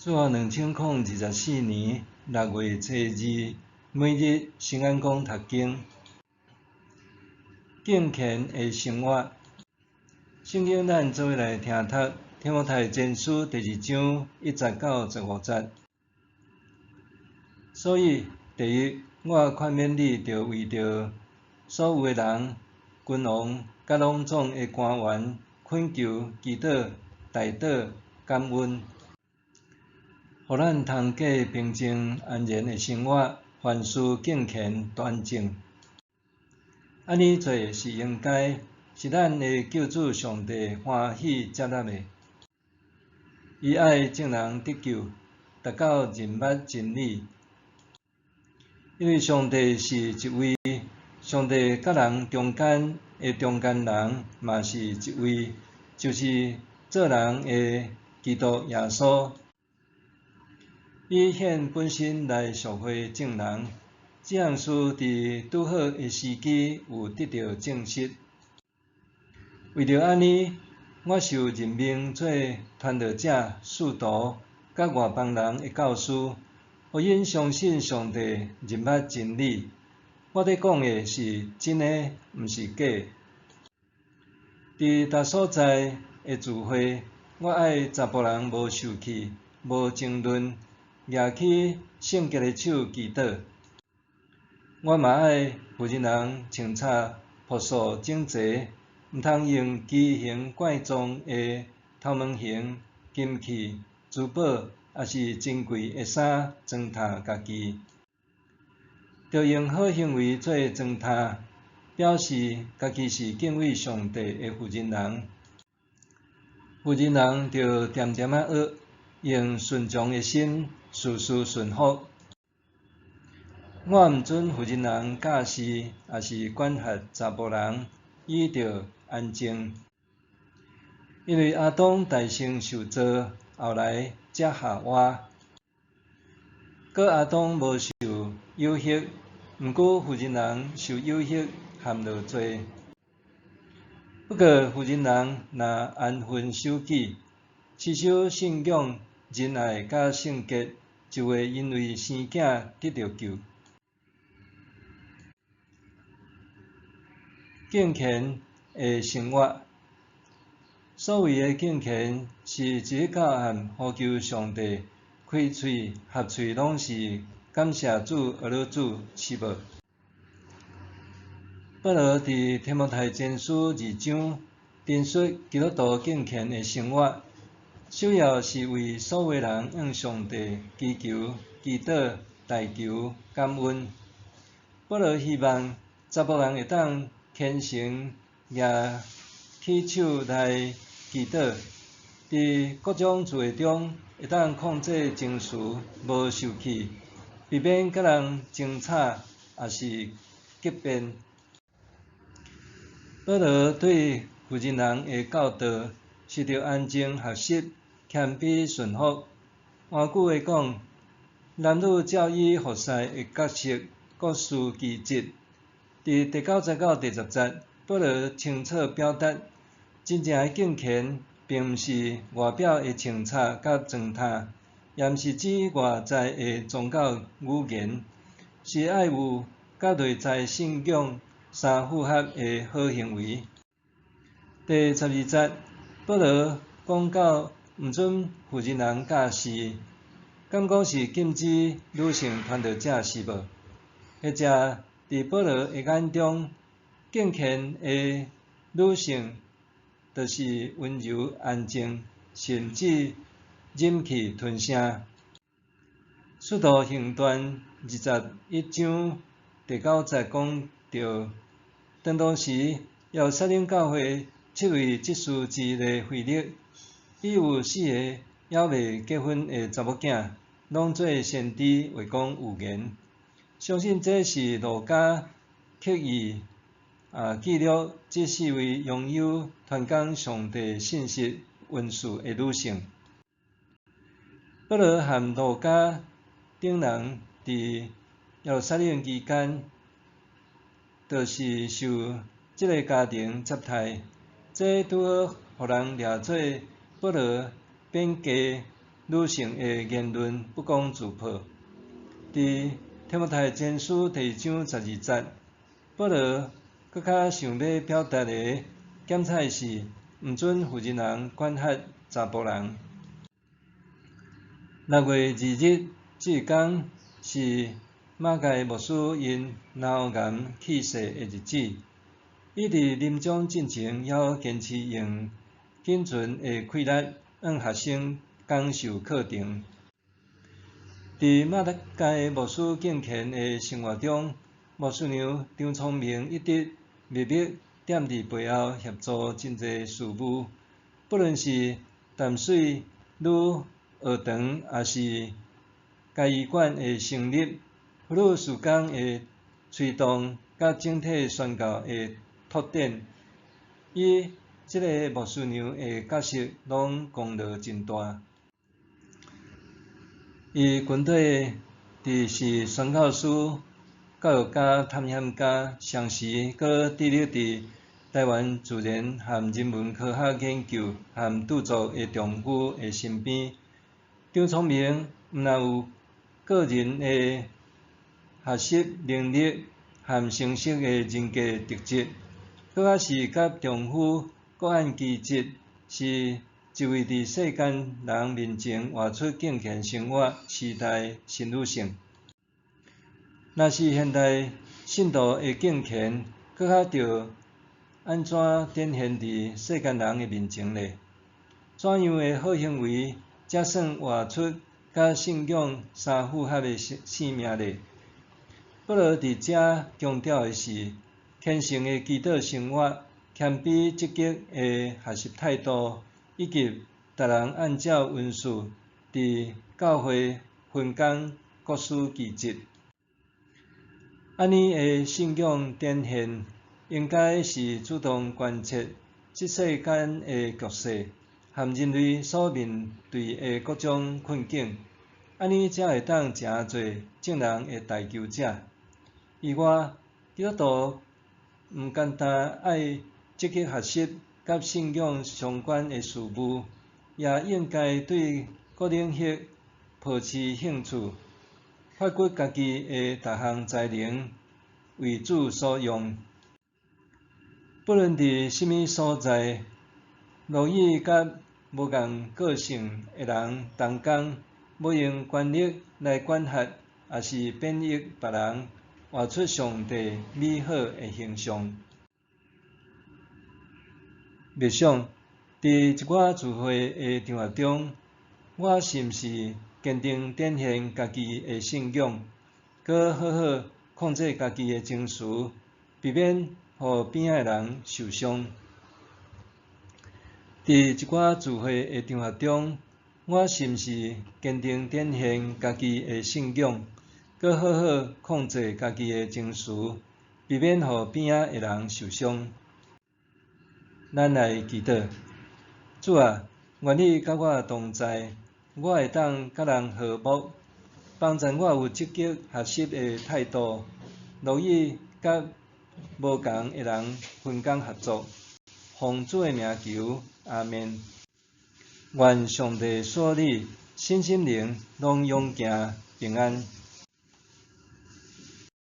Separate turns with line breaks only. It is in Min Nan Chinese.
主後2024年6月初二，每日聖安講讀經，敬虔的生活。聖經咱做伙來聽讀提摩太前書第二章一節到十五節。所以，第一，我勸勉你，著為著所有的人、君王，佮攏總的官員，懇求、祈禱、代禱、感恩。予咱通過平靜安然的生活，凡事敬虔端正。按呢做是應該，是咱的救主上帝歡喜接納的。伊愛眾人得救，達到認捌真理。因為上帝是一位，上帝佮人中間的中間人嘛是一位，就是做人的基督耶穌。伊獻本身來贖回眾人，這項事佇拄好的時機有得著證實。為著按呢，我受任命做傳道者、使徒，佮外邦人的教師，予𪜶相信上帝，認捌真理。我咧講的是真的，毋是假的。佇逐所在的聚會，我愛查埔人無受氣，無爭論。舉起聖潔的手祈禱，我嘛愛婦人人穿插樸素整齊，毋通用奇形怪狀的頭毛型、金器、珠寶，抑是珍貴的衫裝呾家己，著用好行為做裝呾，表示家己是敬畏上帝的婦人人。婦人人著恬恬仔學，用順從的心，事事順服。我毋准婦人人教示，抑是管轄查埔人，以著安靜。因為亞當代先受造，後來才夏娃。閣亞當無受誘惑，毋過婦人人受誘惑，陷落罪。不過婦人人若安分守己，持守信仰、仁愛佮聖潔，就會因為生囝得著救。敬虔的生活，所謂的敬虔，是一日到暗呼求上帝，開喙合喙攏是感謝主、阿羅主，是無？保羅佇提摩太前書二章，陳述基督徒敬虔的生活。首要是為所有人向上帝祈求、祈禱、代求、感恩。保羅希望查埔人會當虔誠舉起手來祈禱，佇各種聚會中會當控制情緒，無受氣，避免佮人爭吵，抑是激辯。保羅對婦人人的教導是著安靜學習。謙卑順服，換句話講，男女照伊服侍的角色各司其職。佇第九節到第十節，保羅清楚表達，真正的敬虔，並毋是外表的穿插佮裝呾，也毋是指外在的宗教語言，是愛有佮內在信仰相符合的好行為。第十二節，保羅講到毋准婦人人教示，敢講是禁止女性傳道者是無？或者佇保羅的眼中，敬虔的女性就是溫柔安靜，甚至忍氣吞聲。使徒行傳二十一章第九節講著，當當時耶路撒冷教會七位執事之一的腓力，伊有四个猶未結婚的查某囝，攏做先知話講預言。相信這是路加刻意記錄這四位擁有傳講上帝信息恩賜的女性。保羅和路加等人佇耶路撒冷期間，就是受這个家庭接待，這拄好予人掠做保羅變嫁女性的言論不攻自破。佇提摩太前書第二章十二節，保羅閣較想欲表達的檢採是，毋准婦人人管轄查埔人。6月2日，這一工是馬蓋牧師因腦癌去世的日子。伊佇臨終進前，猶堅持用僅存的氣力，向學生講授課程。佇馬蓋牧師敬虔的生活中，牧師娘張聰明一直默默踮佇背後協助真濟事務，不論是淡水女學堂，抑是嘉義館的成立，婦女事工的推動，佮整體宣教的拓展，伊這个牧師娘的角色攏功勞真大。伊群體佇是宣教師、教育家、探險家，同時閣致力佇台灣自然和人文科學研究和著作的丈夫的身邊。張聰明毋但有個人的學習能力和成熟的人格特質，閣較是佮丈夫各按其職，是一位佇世間人面前活出敬虔生活時代新女性。若是現代信徒的敬虔，閣較著按怎展現佇世間人的面前咧？怎樣的好行為才算活出佮信仰相符合的生命咧？保羅佇遮強調的是，虔誠的祈禱生活、謙卑積極的學習態度，以及逐人按照恩賜佇教會分工各司其職。按呢的信仰展現，應該是主動關切這世間的局勢，和人類所面對的各種困境，按呢才會當成做眾人的代求者。以外，基督徒毋單單愛積極學習佮信仰相關的事務，也應該對各領域抱持興趣，發掘家己的逐項才能，為主所用。不論佇啥物所在，樂意佮無仝個性的人同工，無用權力來管轄，抑是貶抑別人，活出上帝美好的形象。默想，佇一寡聚會的場合中，我是毋是堅定展現家己的信仰，閣好好控制家己的情緒，避免予邊仔的人受傷？佇一寡聚會的場合中，我是毋是堅定展現家己的信仰，閣好好控制家己的情緒，避免予邊仔的人受傷？咱來祈禱，主啊，願你佮我同在，我會當佮人和睦，幫助我有積極學習的態度，樂意佮無仝的人分工合作。奉主的名求，阿們。願上帝賜你身心靈攏勇健平安。